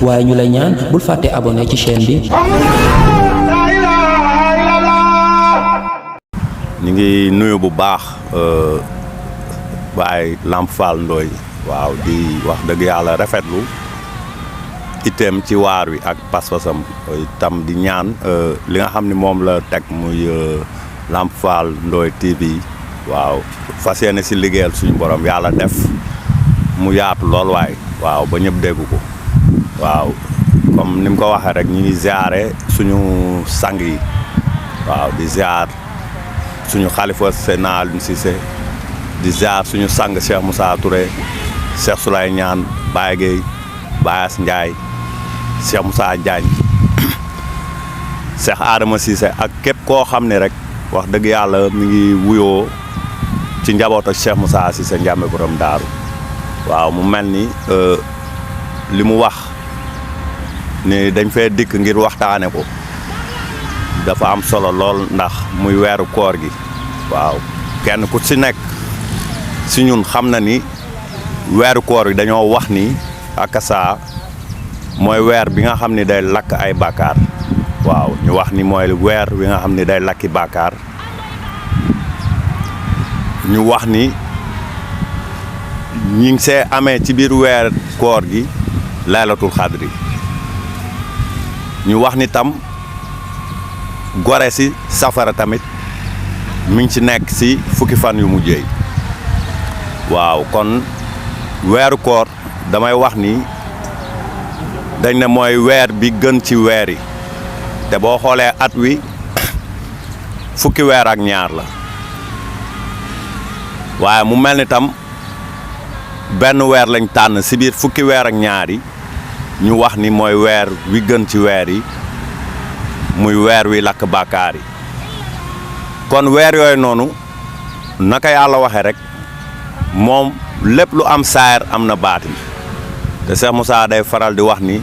waaye ñu lay ñaan bul fàtte abonné ci chaîne bi. ñu ngi nuyu bu baax Baye Lamp Fall Ndoye waaw di wax dëgg yàlla rafetlu itam ci waar wi ak pas-pasam itam di ñaan li nga xam ne moom la teg muy Lamp Fall Ndoye TV waaw fas yéene si liggéeyal suñu borom yàlla def mu yaatu lool waay waaw ba ñëpp dégg ko waaw comme ni mu ko waxee rek ñu ngi ziare suñu sang yi waaw di ziar suñu xalifa Seydina Aliou Cissé di ziar suñu sang Cheikh Moussa Touré Cheikh Soulay Ñaan Baye Gueye Baye As Ndiaye Cheikh Moussa Diagne Cheikh Adama Cissé ak képp koo xam ne rek wax dëgg yàlla mi ngi wuyoo ci njaboot ak Cheikh Moussa Cissé Ndiamé borom daaru waaw mu mel ni li mu wax ni dañ fee dikk ngir waxtaane ko dafa am solo lool ndax muy weeru koor gi waaw kenn ku ci nekk si ñun xam na ni weeru koor gi dañoo wax ni akasa mooy weer bi nga xam ni day lakk ay bàkkaar waaw ñu wax ni mooy weer wi nga xam ni day lakki bàkkaar ñu wax ni ñi ngi see amee ci biir weer koor gi laylatul xadri ñu wax ni tam gore si safara tamit mi ngi ci nekk si fukki fan yu mujjee waaw kon weeru koor damay wax ni dañ ne mooy weer bi gën ci weer yi te boo xoolee at wi fukki weer ak ñaar la waaye mu mel ni tam benn weer lañ tànn si biir fukki weer ak ñaar yi ñu wax ni mooy weer wi gën ci weer yi muy weer wi lakk bàkkaar yi kon weer yooyu noonu naka yàlla waxe rek moom lépp lu am saayir am na baatin te Cheikh Moussa day faral di wax ni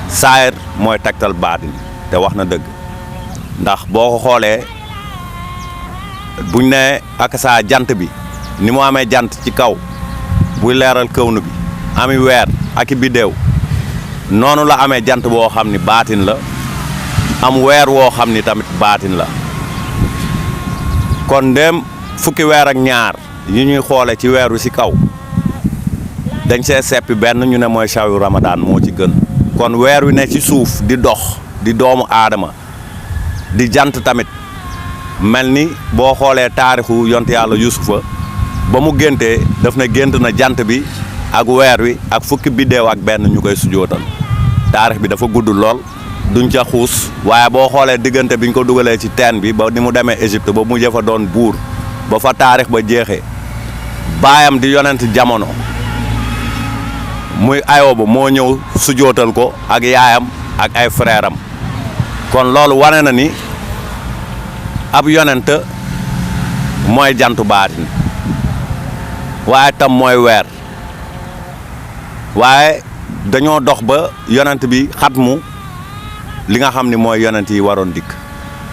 saayir mooy tegtal baatin te wax na dëgg ndax boo ko xoolee buñ ne ak saa jant bi ni mu amee jant ci kaw buy leeral kawnu bi ami weer ak i biddéew noonu la amee jant boo xam ni baatin la am weer woo xam ni tamit baatin la kon ndéem fukki weer ak ñaar yi ñuy xoole ci weer wi ci kaw dañ see seppi benn ñu ne mooy shawru Ramadan moo ci gën kon weer wi ne ci suuf di dox di doomu aadama di jant tamit mel ni boo xoolee taarixu yont yàlla Yusufa ba mu géntee daf ne gént na jant bi ak weer wi ak fukki biddéew ak benn ñu koy sujootal taarix bi dafa gudd lool duñ ca xuus waaye boo xoolee diggante biñ ko dugalee ci teen bi ba ni mu demee Égypte ba mu jëfa doon buur ba fa taarix ba jeexee baayam di yonent jamono muy Ayoba moo ñëw sujootal ko ak yaayam ak ay frère am kon loolu wane na ni ab yonent mooy jantu baatin waaye tam mooy weer waaye dañoo dox ba yonent bi xatmu li nga xam ni mooy yonent yi waroon dikk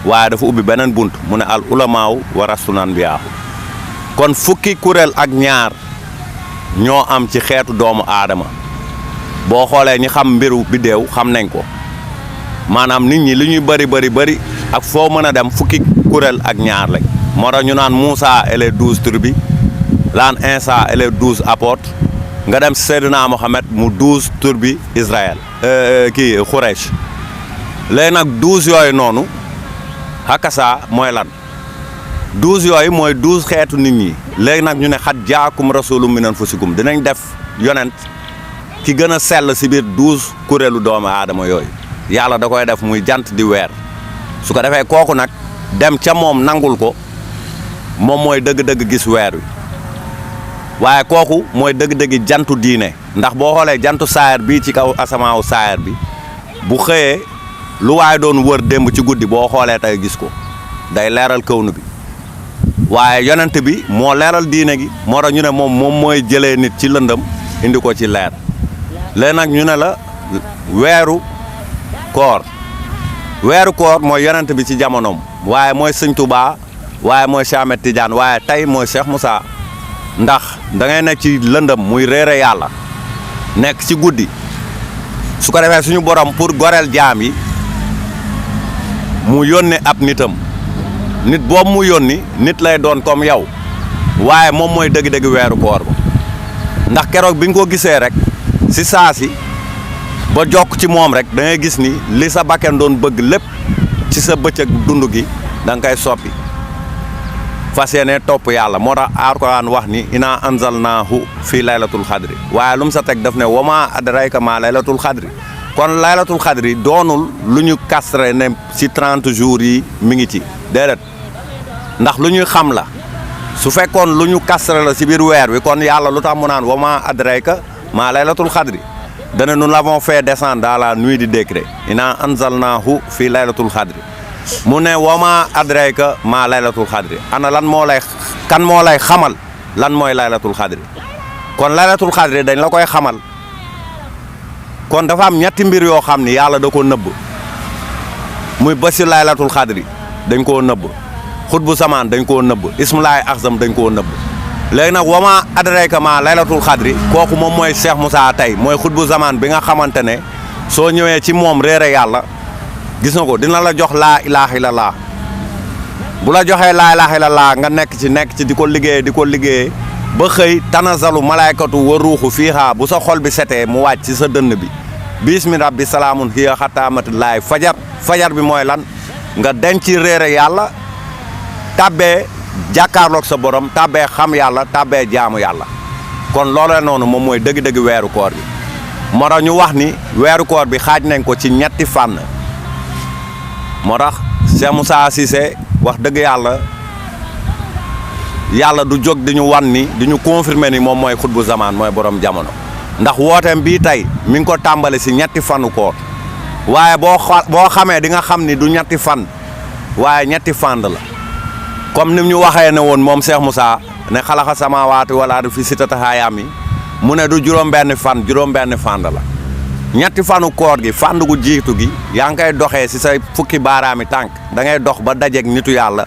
waaye dafa ubbi beneen bunt mu ne al ulamaaw warasul anbiyaa kon fukki kuréel ak ñaar ñoo am ci xeetu doomu aadama boo xoolee ñi xam mbiru biddéew xam nañ ko maanaam nit ñi li ñuy bëri ak foo mën a dem fukki kuréel ak ñaar lañ moo tax ñu naan Moussa et les 12 tribus laan Insa et les 12 apôtres nga dem Seydina Mohamed mu 12 tribus Israël Quraysh léegi nag 12 yooyu noonu hakasa mooy lan 12 yooyu mooy 12 xeetu nit ñi léegi nag ñu ne xat jaakum rasulun min anfusikum dinañ def yonent ki gën a sell si biir 12 kuréelu doomu aadama yooyu yàlla da koy def muy jant di weer su ko defee kooku nag dem ca moom nangul ko moom mooy dëgg-dëgg gis weer wi waaye kooku mooy dëgg-dëgg jantu diine ndax boo xoolee jantu saayar bii ci kaw asamaawu saayar bi bu xëyee lu waaye doon wër démb ci guddi boo xoolee tey gis ko day leeral kawnu bi waaye yonent bi moo leeral diine gi moo tax ñu ne moom mooy jëlee nit ci lëndëm indi ko ci leer léegi nag ñu ne la weeru koor mooy yonent bi ci jamonoom waaye mooy Sëñ Tuubaa waaye mooy Cheikh Ahmed Tidiane waaye tey mooy Cheikh Moussa ndax da ngay nekk ci lëndëm muy réere yàlla nekk ci guddi su ko defee suñu borom pour goreel jaam yi mu yónnee ab nitam nit boobu mu yónni nit lay doon comme yow waaye moom mooy dëgg-dëgg weeru koor ba ndax keroog bi nga ko gisee rek si saa si ba jokk ci moom rek da ngay gis ni li sa bakken doon bëgg lépp ci sa bëccëg dund gi da nga koy soppi fas yéene topp yàlla moo tax Alxuraan wax ni inaa anzalnaahu fii laylatul xadri waaye lu mu sa teg daf ne wama adrayka ma laylatul xadri kon laylatul xadri doonul lu ñu castre ne ci 30 jours yi mi ngi ci déedéet ndax lu ñuy xam la su fekkoon lu ñu castre la ci biir weer wi kon yàlla lu tax mu naan wama adrayka ma laylatul xadri dana nous l'avons fait descendre dans la nuit du décret inaa anzalnaahu fii laylatul xadri mu ne wama adrayka ma laylatul xadri ana lan moo lay kan moo lay xamal lan mooy laylatul xadri kon laylatul xadri dañ la koy xamal kon dafa am ñetti mbir yoo xam ni yàlla da ko nëbb muy bési laylatul xadri dañ koo nëbb xutbu samaan dañ koo nëbb ismulaay axzam dañ koo nëbb léegi nag wama adrayka ma laylatul xadri kooku moom mooy Cheikh Moussa tey mooy xutbu samaan bi nga xamante ne soo ñëwee ci moom réere yàlla gis nga ko dina la jox laa ilaaha illallaah bu la joxee laa ilaaha illallaah nga nekk ci di ko liggéey ba xëy tanazalu malaykatu wa ruuxu fiihaa bu sa xol bi setee mu wàcc ci sa dënn bi bismi rabbi salaamun hiya xataamatullaahi fajar bi mooy lan nga denc réere yàlla tàbbee jàkkaarloog sa borom tàbbee xam yàlla tàbbee jaamu yàlla kon loolee noonu moom mooy dëgg-dëgg weeru koor bi moo tax ñu wax ni weeru koor bi xaaj nañ ko ci ñetti fànn moo tax Cheikh Moussa Cissé wax dëgg yàlla du jóg di ñu wan ni di ñu confirmer ni moom mooy xutbu zamaan mooy borom jamono ndax wooteem bii tey mi ngi ko tàmbali si ñetti fanu koor waaye boo xamee di nga xam ni du ñetti fan waaye ñetti fànn la comme ni ñu waxee ne woon moom Cheikh Moussa ne xalaqa samaawaati wal ardi fi sittati ayyaam mu ne du juróom-benn fànn la ñetti fanu koor gi fànn gu jiitu gi yaa ngi koy doxee si say fukki baaraami tànk da ngay dox ba dajeeg nitu yàlla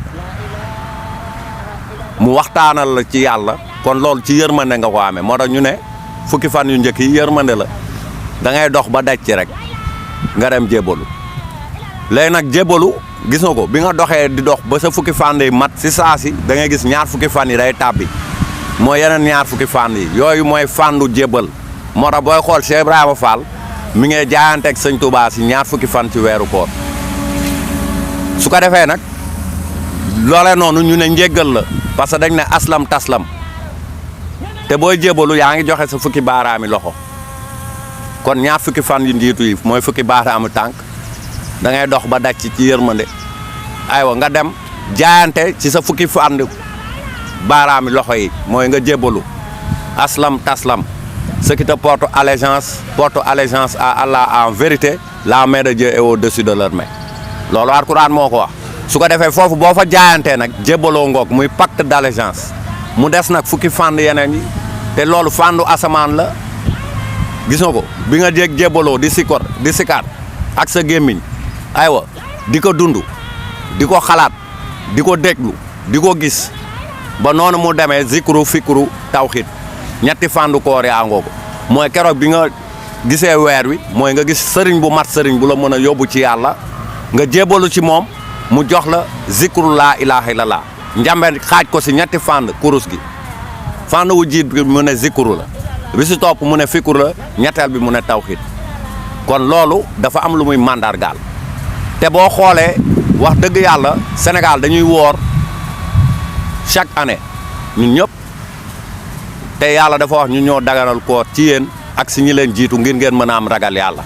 mu waxtaanal la ci yàlla kon loolu ci yërmande nga ko amee moo tax ñu ne fukki fan yu njëkk yi yërmande la da ngay dox ba daj ci rek nga dem jébbalu léegi nag jébbalu gis nga ko bi nga doxee di dox ba sa fukki fan yi mat si saa si da ngay gis ñaar fukki fan yi day tàbbi mooy yeneen ñaar fukki fan yi yooyu mooy fàndu jébbal moo tax booy xool Cheikh Ibrahima Fall mi ngi jaayanteeg sëñ Touba si ñaar fukki fan ci weeru koor su ko defee nag loolee noonu ñu ne njéggal la parce que dañ ne aslam taslam te booy jébalu yaa ngi joxe sa fukki baaraami loxo kon ñaar fukki fan yu njiitu yi mooy fukki baaraami tànk da ngay dox ba daj ci yërmande aywa nga dem jaayante ci sa fukki fan baaraami loxo yi mooy nga jébalu aslam taslam ce qui te porte allégeance à Allah en vérité la main de Dieu est au-dessus de leur main loolu Alxuraan moo ko wax su ko defee foofu boo fa jaayantee nag jébbaloo ngoog muy pacte d'allégeance mu des nag fukki fànn yeneen yi te loolu fàndu asamaan la gis nga ko bi nga jébbaloo di sikar ak sa gémmiñ aywa di ko dund di ko xalaat di ko déglu di ko gis ba noonu mu demee zikru fikru tawxiid ñetti fàndu koor yaa ngoo ko mooy keroog bi nga gisee weer wi mooy nga gis sëriñ bu mat sëriñ bu la mën a yóbbu ci yàlla nga jébbalu ci moom mu jox la zikru laa ilaaha illallah njambe xaaj ko si ñetti fànn kurus gi fànn wu jiit bi mu ne zikru la bi si topp mu ne fikru la ñetteel bi mu ne tawxiid kon loolu dafa am lu muy màndargaal te boo xoolee wax dëgg yàlla Sénégal dañuy woor chaque année ñun ñëpp te yàlla dafa wax ñu ñoo daganal koor ci yéen ak si ñi leen jiitu ngir ngeen mën a am ragal yàlla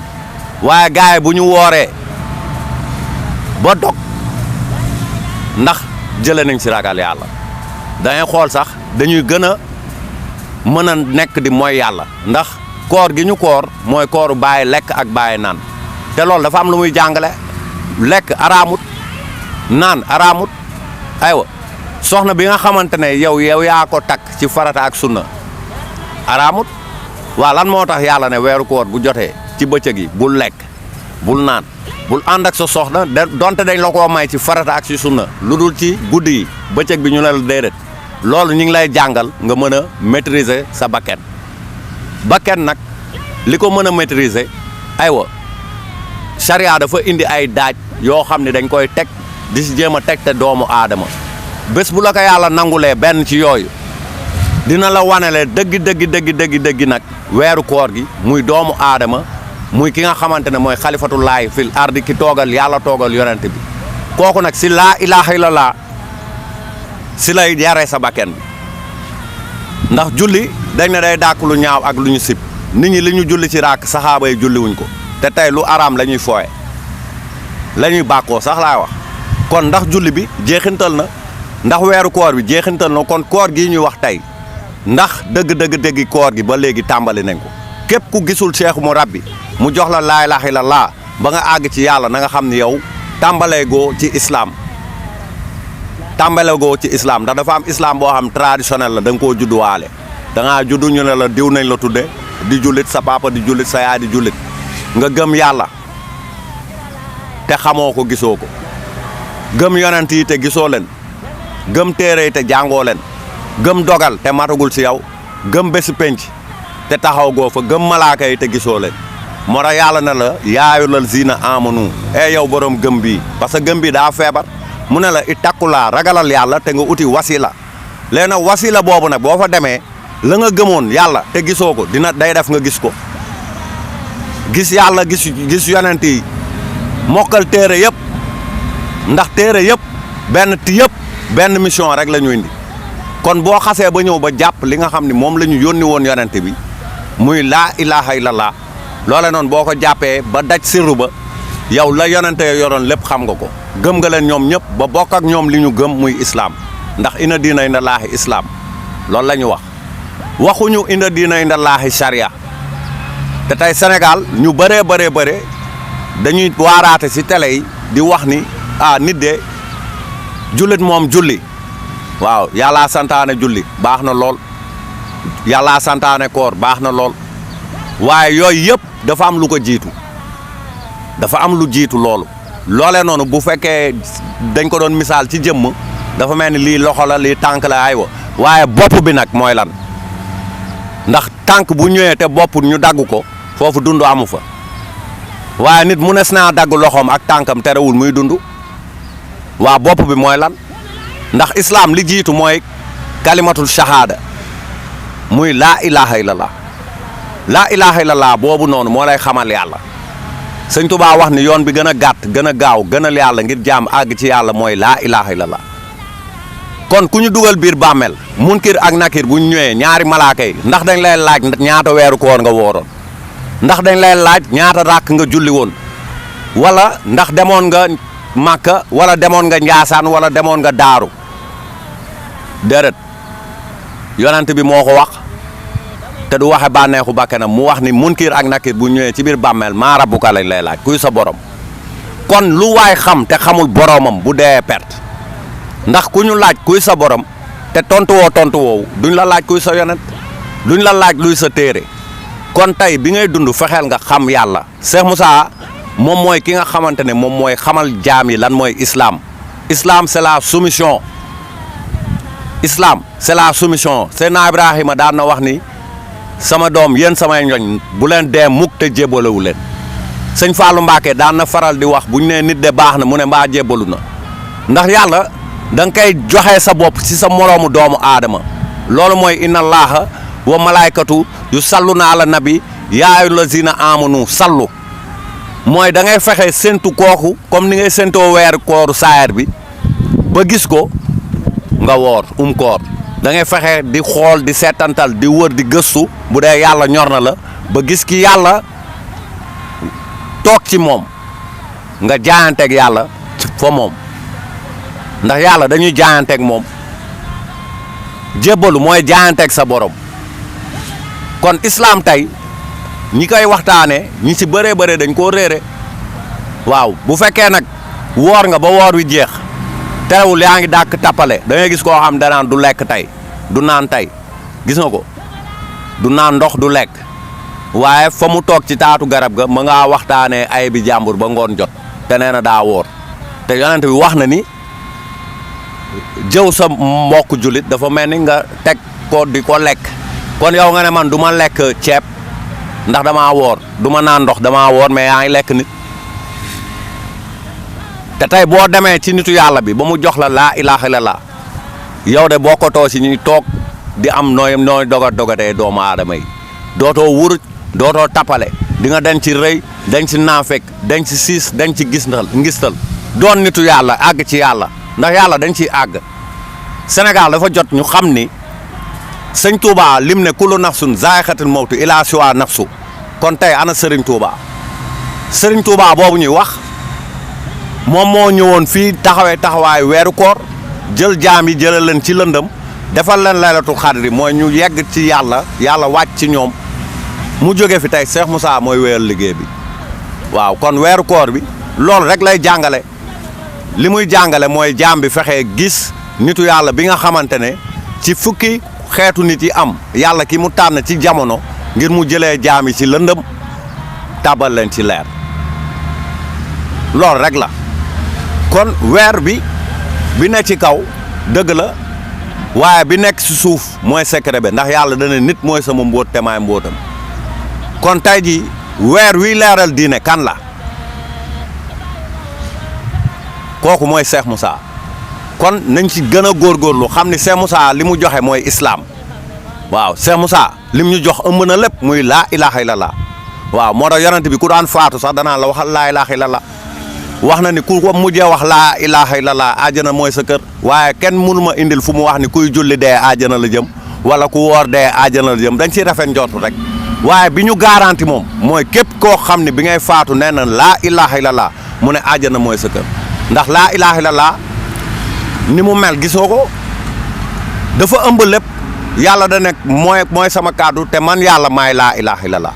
waaye gars yi bu ñu wooree ba dog ndax jëlee nañ si ragal yàlla dangay xool sax dañuy gën a mën a nekk di mooy yàlla ndax koor gi ñu koor mooy kooru bàyyi lekk ak bàyyi naan te loolu dafa am lu muy jàngale lekk araamut naan araamut aywa soxna bi nga xamante ne yow yaa ko takk ci farata ak sunna araamut waa lan moo tax yàlla ne weeru koor bu jotee ci bëccëg yi bul lekk bul naan bul ànd ak sa soxna donte dañ la koo may ci farata ak ci sunna lu dul ci guddi yi bëccëg bi ñu ne la déedéet loolu ñu ngi lay jàngal nga mën a maîtriser sa bakken nag li ko mën a maîtriser aywa charia dafa indi ay daaj yoo xam ne dañ koy teg di si jéem a teg te doomu aadama bés bu la ko yàlla nangulee benn ci yooyu dina la wanele dëgg nag weeru koor gi muy doomu aadama muy ki nga xamante ne mooy xalifatullaahi fil ardi ki toogal yàlla toogal yonent bi kooku nag si laa ilaaha illallah si lay yaree sa bakken bi ndax julli dañ ne day dàkk lu ñaaw ak lu ñu sib nit ñi li ñu julli ci ràkk saxaaba yi julli wuñ ko te tey lu araam la ñuy fooye la ñuy bàkkoo sax laay wax kon ndax julli bi jeexintal na ndax weeru koor bi jeexintal na kon koor gii ñuy wax tey ndax dëgg koor gi ba léegi tàmbali nañ ko képp ku gisul Cheikh mu rabbi mu jox la laa ilaaha illallaah ba nga àgg ci yàlla na nga xam ni yow tàmbalee goo ci islam ndax dafa am islam boo xam traditionnel la da nga koo judduwaale da ngaa juddu ñu ne la diw nañ la tudde di jullit sa papa di jullit sa yaay di jullit nga gëm yàlla te xamoo ko gisoo ko gëm yonent yi te gisoo leen gëm téere yi te jàngoo leen gëm dogal te matagul si yow gëm bési penc te taxaw goo fa gëm malaaka yi te gisoo leen moo tax yàlla na la yaayu lal zina amanu yow borom gëm bii parce que gëm bi daa feebar mu ne la ittaqulaa ragalal yàlla te nga uti wasila léegi nag wasila boobu nag boo fa demee la nga gëmoon yàlla te gisoo ko dina day def nga gis ko gis yàlla gis yonent yi mokkal téere yëpp ndax téere yëpp benn mission rek la ñu indi kon boo xasee ba ñëw ba jàpp li nga xam ne moom la ñu yónni woon yonent bi muy laa ilaaha illallah loole noonu boo ko jàppee ba daj sirru ba yow la yonente yoroon lépp xam nga ko gëm nga leen ñoom ñëpp ba bokk ak ñoom li ñu gëm muy islaam ndax inna diina inda laahi islaam loolu la ñu waxuñu inna diina inda laahi charia te tey Sénégal ñu bëree dañuy waaraate ci télé yi di wax ni nit de jullit moom julli waaw yàllaa santaane julli baax na lool yàllaa santaane koor baax na lool waaye yooyu yëpp dafa am lu ko jiitu dafa am lu jiitu loolu loolee noonu bu fekkee dañ ko doon misaal ci jëmm dafa mel ni lii loxo la lii tànk la aywa waaye bopp bi nag mooy lan ndax tànk bu ñëwee te bopp ñu dagg ko foofu dund amu fa waaye nit mu nes naa dagg loxoom ak tànkam terewul muy dund waa bopp bi mooy lan ndax islam li jiitu mooy kalimatul shahada muy laa ilaha illallah boobu noonu moo lay xamal yàlla sëñ Tuubaa wax ni yoon bi gën a gàtt gën a gaaw gënal yàlla ngir jaam àgg ci yàlla mooy laa ilaha illallah kon ku ñu dugal biir bàmmeel munkir ak nakir bu ñu ñëwee ñaari malaaka yi ndax dañ lay laaj ñaata weeru koor nga wooroon ndax dañ lay laaj ñaata ràkk nga julli woon wala ndax demoon nga Màkka wala demoon nga Njaasaan wala demoon nga Daaru déedéet yonent bi moo ko wax te du waxe bànneexu bakkanam mu wax ni munkir ak nakir bu ñëwee ci biir bàmmeel maa rabbuka lañ lay laaj kuy sa borom kon lu waay xam te xamul boromam bu dee perte ndax ku ñu laaj kuy sa borom te tontu woowu duñ la laaj kuy sa yonent duñ la laaj luy sa téere kon tey bi ngay dund fexeel nga xam yàlla Cheikh Moussa moom mooy ki nga xamante ne moom mooy xamal jaam yi lan mooy islam c'est la soumission Seydina Ibrahima daan na wax ni sama doom yéen samay ñoñ bu leen dee mukk te jébbalewu leen sëñ Fallou Mbacké daan na faral di wax bu ñu nee nit de baax na mu ne mbaa jébbalu na ndax yàlla da nga koy joxe sa bopp ci sa moroomu doomu aadama loolu mooy inna allaha wa malaykatu yu salluna ala nabi yaa ayyuhallazina amanu sallu mooy da ngay fexe séntu kooku comme ni ngay séntoo weeru kooru saayar bi ba gis ko nga woor koor da ngay fexe di xool di seetantal di wër di gëstu bu dee yàlla ñor na la ba gis ki yàlla toog ci moom nga jaayanteeg yàlla fa moom ndax yàlla dañuy jaayanteeg moom jébbalu mooy jaayanteeg sa borom kon islam tey ñi koy waxtaanee ñi ci bëree dañ koo réere waaw bu fekkee nag woor nga ba woor wi jeex terewul yaa ngi dàkk tappale da ngay gis koo xam danaan du lekk tey du naan tey gis nga ko du naan ndox du lekk waaye fa mu toog ci taatu garab ga ma ngaa waxtaanee ay bi jàmbur ba ngoon jot te nee na daa woor te yonent bi wax na ni jëw sa mbokk jullit dafa mel ni nga teg ko di ko lekk kon yow nga ne man du ma lekk ceeb ndax damaa woor du ma naan ndox damaa woor mais yaa ngi lekk nit te tey boo demee ci nitu yàlla bi ba mu jox la laa ilaaha illallah yow de boo ko too si ñuy toog di am nooy dogatee doomu aadama yi dootoo wuruj dootoo tapale di nga dañ ci rëy dañ ci naafek dañ ci siis dañ ci ngistal doon nitu yàlla àgg ci yàlla ndax yàlla dañ ciy àgg Sénégal dafa jot ñu xam ni sëñ Touba lim ne kullu nafsun zaa'iqatul mawti ilaa siwaa nafsu kon tey ana Serigne Touba boobu ñuy wax moom moo ñëwoon fii taxawaayu weeru koor jël jaam yi jëlal leen ci lëndëm defal leen laylatul xadri mooy ñu yegg ci yàlla wàcc ci ñoom mu jóge fi tey Cheikh Moussa mooy wéyal liggéey bi waaw kon weeru koor bi loolu rek lay jàngale li muy jàngale mooy jaam bi fexe gis nitu yàlla bi nga xamante ne ci fukki xeetu nit yi am yàlla ki mu tànn ci jamono ngir mu jëlee jaam yi ci lëndëm tabal leen ci leer loolu rek la kon weer bi ne ci kaw dëgg la waaye bi nekk ci suuf mooy secret bi ndax yàlla dana nit mooy sama mbóot te maay mbóotam kon tey ji weer wi leeral diine kan la kooku mooy Cheikh Moussa kon nañ ci gën a góorgóorlu xam ni Cheikh Moussa li mu joxe mooy islam waaw Cheikh Moussa lim ñu jox ëmb na lépp muy laa ilaaha illallah waaw moo tax yonent bi ku daan faatu sax danaa la waxal laa ilaaha illallah wax na ni ku ko mujjee wax laa ilaaha illallah àjjana mooy sa kër waaye kenn mënu ma indil fu mu wax ni kuy julli dee àjjana la jëm wala ku woor dee àjjana la jëm dañ ciy rafet njortu rek waaye bi ñu garanti moom mooy képp koo xam ne bi ngay faatu nee na laa ilaaha illallah mu ne àjjana mooy sa kër ndax laa ilaaha illallah ni mu mel gisoo ko dafa ëmb lépp yàlla da nekk mooy sama kàddu te man yàlla maay laa ilaaha illallah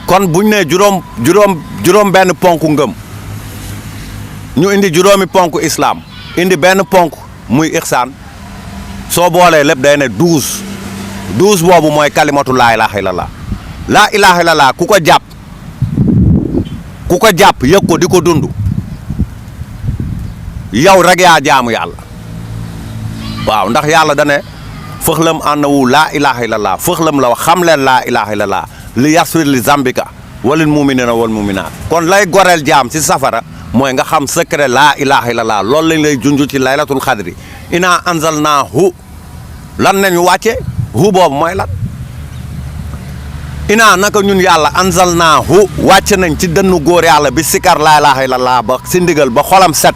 kon buñ ne juróom benn ponku ngëm ñu indi juróomi ponk islam indi benn ponk muy ihsaan soo boolee lépp day ne 12 boobu mooy kalimatu laa ilaaha illallah laa ilaaha illallah ku ko jàpp yëg ko di ko dund yow rek yaa jaamu yàlla waaw ndax yàlla da ne fëxlam annahu laa ilaaha illallah fëxlam la wax xam leen laa ilaaha illallah li yasfir li zambika walil muminina wal muminaat kon lay goreel jaam ci safara mooy nga xam secret laa ilaaha illallah loolu lañ lay junj ci laylatul xadri inaa anzalnaahu lan nañu wàcce hu boobu mooy lan inaa naka ñun yàlla anzalnaahu wàcc nañ ci dënnu góor yàlla bi sikar laa ilaaha illallah ba si ndigal ba xolam set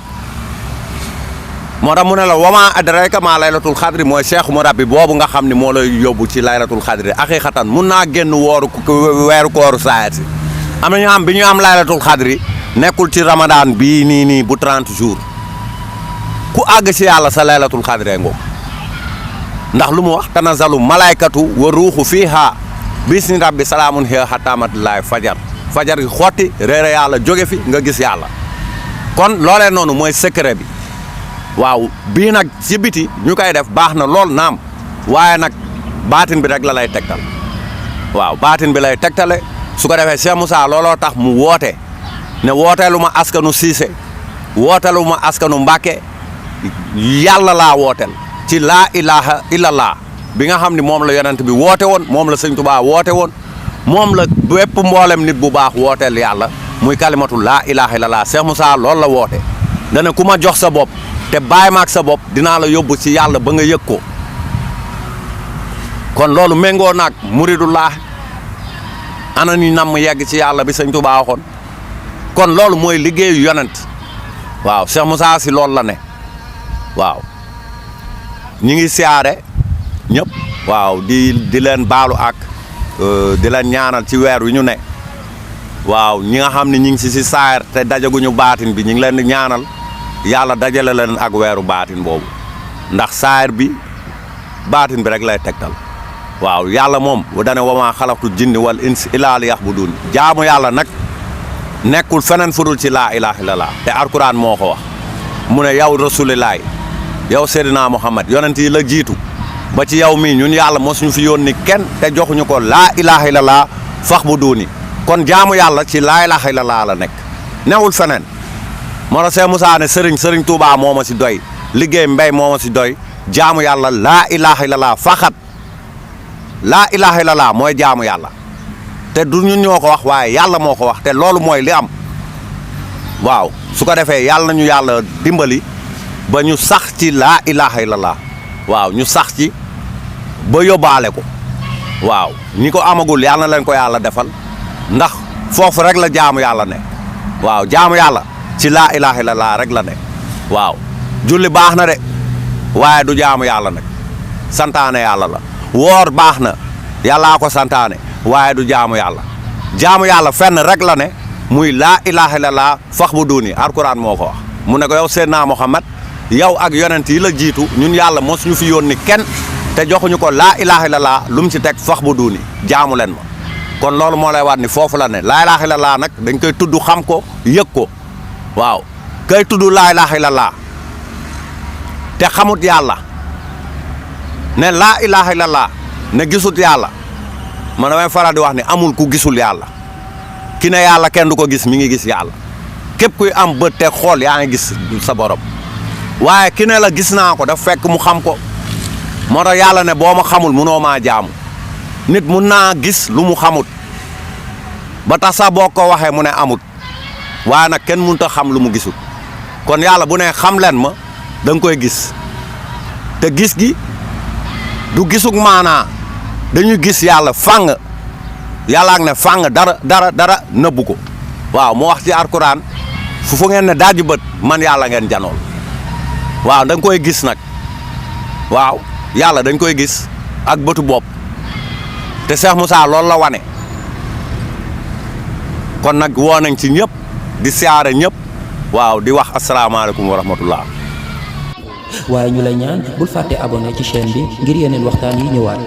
moo tax mu ne la wama adraka maa laylatul xadri mooy cheikh mu rabbi boobu nga xam ne moo lay yóbbu ci laylatul xadri aqiqatan mun naa génn weeru kooru saayat si am na ñu am bi ñu am laylatul xadri nekkul ci ramadan bii nii bu 30 jours ku àgg si yàlla sa laylatul xadri ngoog ndax lu mu wax tanazalu malaykatu wa ruuxu fiiha bisni rabbi salaamun hiya hattaa matla'il fajar gi xotti réere yàlla jóge fi nga gis yàlla kon loolee noonu mooy secret bi waaw bii nag ci biti ñu koy def baax na lool naam waaye nag baatin bi rek la lay tegtal waaw baatin bi lay tegtale su ko defee Cheikh Moussa looloo tax mu woote ne wooteelu ma askanu Siise wooteelu ma askanu Mbàkke yàlla laa wooteel ci laa ilaha illallah bi nga xam ne moom la yonent bi woote woon moom la sëñ Tuubaa woote woon moom la bépp mboolem nit bu baax wooteel yàlla muy kalimatu laa ilaha illallah Cheikh Moussa loolu la woote dana ku ma jox sa bopp te bàyyi ma ak sa bopp dinaa la yóbbu ci yàlla ba nga yëg ko kon loolu méngoo naag muridullah ana ni namm yegg ci yàlla bi sëñ Tuubaa waxoon kon loolu mooy liggéeyu yonent waaw Cheikh Moussa si loolu la ne waaw ñi ngi siyaare ñëpp waaw di leen baalu ak di leen ñaanal ci weer wi ñu ne waaw ñi nga xam ne ñi ngi si saayar te dajaguñu baatin bi ñi ngi leen di ñaanal yàlla dajale leen ak weeru baatin boobu ndax saayar bi baatin bi rek lay tegtal waaw yàlla moom dane wamaa xalaqtu jinni wal insi illaa liya'buduun jaamu yàlla nag nekkul feneen fudul ci laa ilaaha illallah te alquran moo ko wax mu ne yow rasulillahi yow Seydina Muhammad yonent yi la jiitu ba ci yow mii ñun yàlla mosuñu fi yónni kenn te joxuñu ko laa ilaaha illallah fa'buduuni kon jaamu yàlla ci laa ilaaha illallah la nekk newul feneen moo tax Cheikh Moussa ne sëriñ Touba moo ma si doy liggéey mbéy moo ma si doy jaamu yàlla laa ilaaha illallah faxat laa ilaaha illallah mooy jaamu yàlla te du ñun ñoo ko wax waaye yàlla moo ko wax te loolu mooy li am waaw su ko defee yàlla nañu yàlla dimbali ba ñu sax ci laa ilaha illallah waaw ñu sax ci ba yóbbaale ko waaw ñi ko amagul yàlla na leen ko yàlla defal ndax foofu rek la jaamu yàlla ne waaw jaamu yàlla ci laa ilaha illallah rek la ne waaw julli baax na de waaye du jaamu yàlla nag santaane yàlla la woor baax na yàllaa ko santaane waaye du jaamu yàlla fenn rek la ne muy laa ilaha illallah fax bu duuni alquran moo ko wax mu ne ko yow Seydina Muhammad yow ak yonent yi la jiitu ñun yàlla mos ñu fi yónni kenn te joxuñu ko laa ilaha illallah lu mu ci teg fax bu duuni jaamu leen ma kon loolu moo lay waat ni foofu la ne laa ilaha illallah nag dañ koy tudd xam ko yëg ko waaw kay tudd laa ilaha illallah te xamut yàlla ne laa ilaha illallah ne gisut yàlla man damay faral di wax ni amul ku gisul yàlla ki ne yàlla kenn du ko gis mi ngi gis yàlla képp kuy am bët te xool yaa ngi gis sa borom waaye ki ne la gis naa ko daf fekk mu xam ko moo tax yàlla ne boo ma xamul munoo maa jaamu nit mun naa gis lu mu xamut ba tax sax boo ko waxee mu ne amut waaye nag kenn mënut a xam lu mu gisul kon yàlla bu ne xam leen ma da nga koy gis te gis gi du gisug maanaa dañuy gis yàlla fàng yàlla ak ne fàng dara nëbbu ko waaw mu wax ci alquran fu ngeen ne daaju bët man yàlla ngeen janool waaw da nga koy gis nag waaw yàlla dañ koy gis ak bëtu bopp te Cheikh Moussa loolu la wane kon nag woo nañ ci ñëpp di siyaare ñëpp waaw di wax asalaamaaleykum wa rahmatullah waaye ñu lay ñaan bul fàtte abonné ci chaîne bi ngir yeneen waxtaan yi ñëwaat